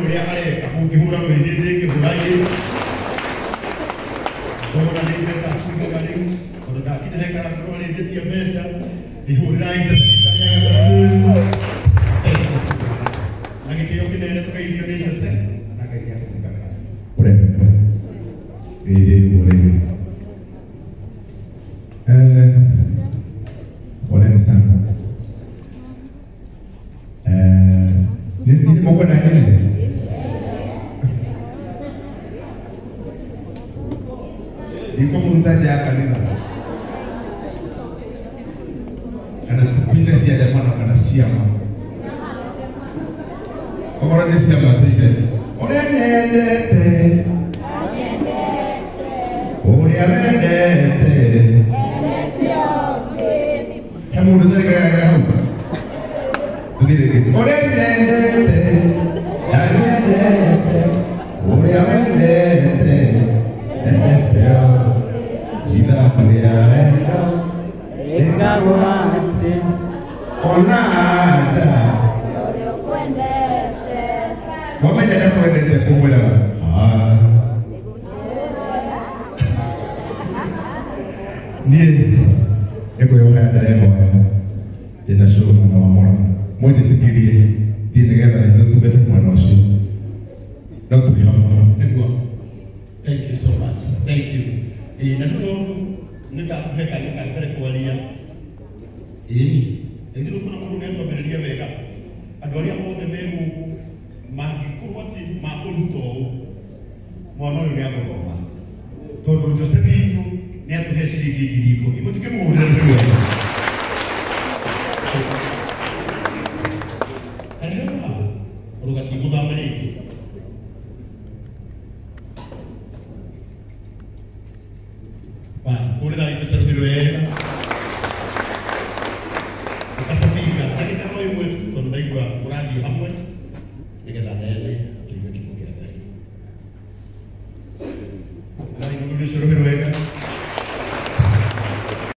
Ũrĩa areka ũngĩhũra rwĩthĩ ngĩhũra-ĩ ndona nĩ mbeca akiugaga rĩu tondũ ndakinya he karangũrũ arĩnjĩtie mbeca ihũrĩrai mbeca rita rĩa gatatũ na gĩtĩo kĩnene tũgeithio nĩ Jose na Ngai nĩatũtungaga. Urembo. Ĩĩ ũrĩmi. Poleni sana. Nini muko na nini? Iko muruta ja kanitha. Kana tupinde cia jamana kana ciama. Okorwo nĩ ciama tuige. Ũrĩa nyendete. Ũrĩa wendete. He mũndũ ũtarĩ kageragera hau. Tũthiĩ rĩngĩ. Ũrĩa nyendete. Ndanyendete. Ũrĩa wendete. Endete o. Ithabu rĩa wendo. Rĩkagwate. Ona anja. Wamenya nĩakwendete kũmwĩraga. "Ah." Niĩ nĩ kwĩhoya ndĩrehoya ndĩna show mwena wa Murang'a mwĩtĩkĩrie thiĩ nĩgetha tũtungate mwena ũcio no tũrĩ hamwe. Nĩguo. Thank you so much. Thank you. Ĩĩ na nĩ tondũ nĩ ndakũhe kanya ka mbere kwaria. Ĩni. Ĩndĩ kuna mũndũ nĩ atwambĩrĩria wega. Andũ arĩa othe me gũkũ mangĩkorwo atĩ makũruta ũũ mwana ũyũ nĩ agũthoma tondũ Jose witũ nĩ atũhe ciringi 10,000 mũtikĩmũhũrĩre nĩ wega. Karehe haha ũrũgatigũthama rĩngĩ. Hũrĩrai Jose rũhĩ wega.